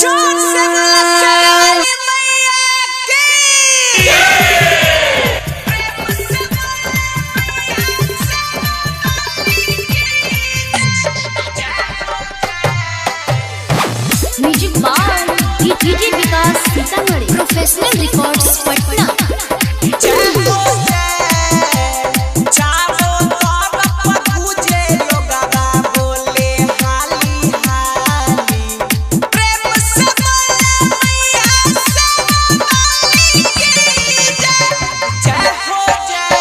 जोर से बोला शेरावाली मैया की। Music by DJ Vikas Sitamarhi, professional records Patna. जय हो जय, चारों तरफ पूजे लोगवा बोले हाली हाली। प्रेम से बोले मैया शेरावाली की जय। जय हो जय,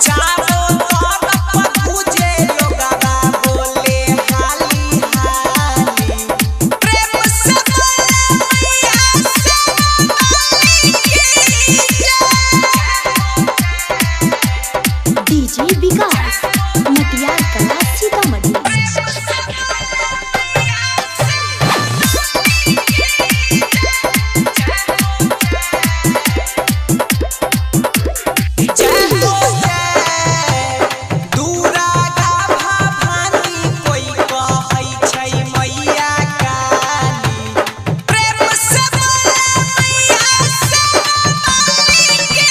चारों तरफ पूजे लोगवा बोले हाली हाली। प्रेम से बोले मैया शेरावाली की जय। डीजे विकास मटियार कला सीतामढ़ी। जय हो जय, दुर्गा भवानी कोई कहै छै मैया काली। प्रेम से बोले मैया शेरावाली की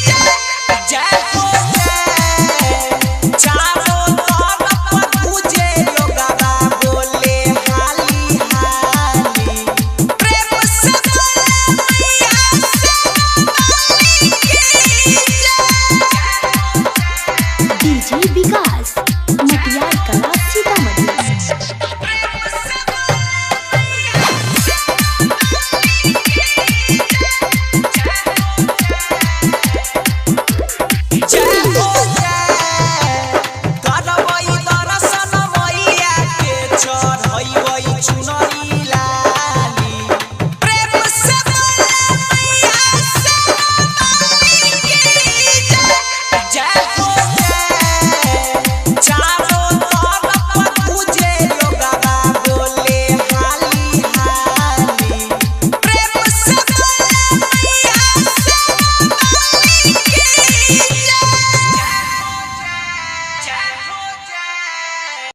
जय। जय हो जय, चारों तरफ पूजे लोगवा बोले हाली हाली। प्रेम से बोले मैया शेरावाली की जय। डीजे विकास मटियार कला सीतामढ़ी। जय हो जय, करबै दर्शन मैया के चल।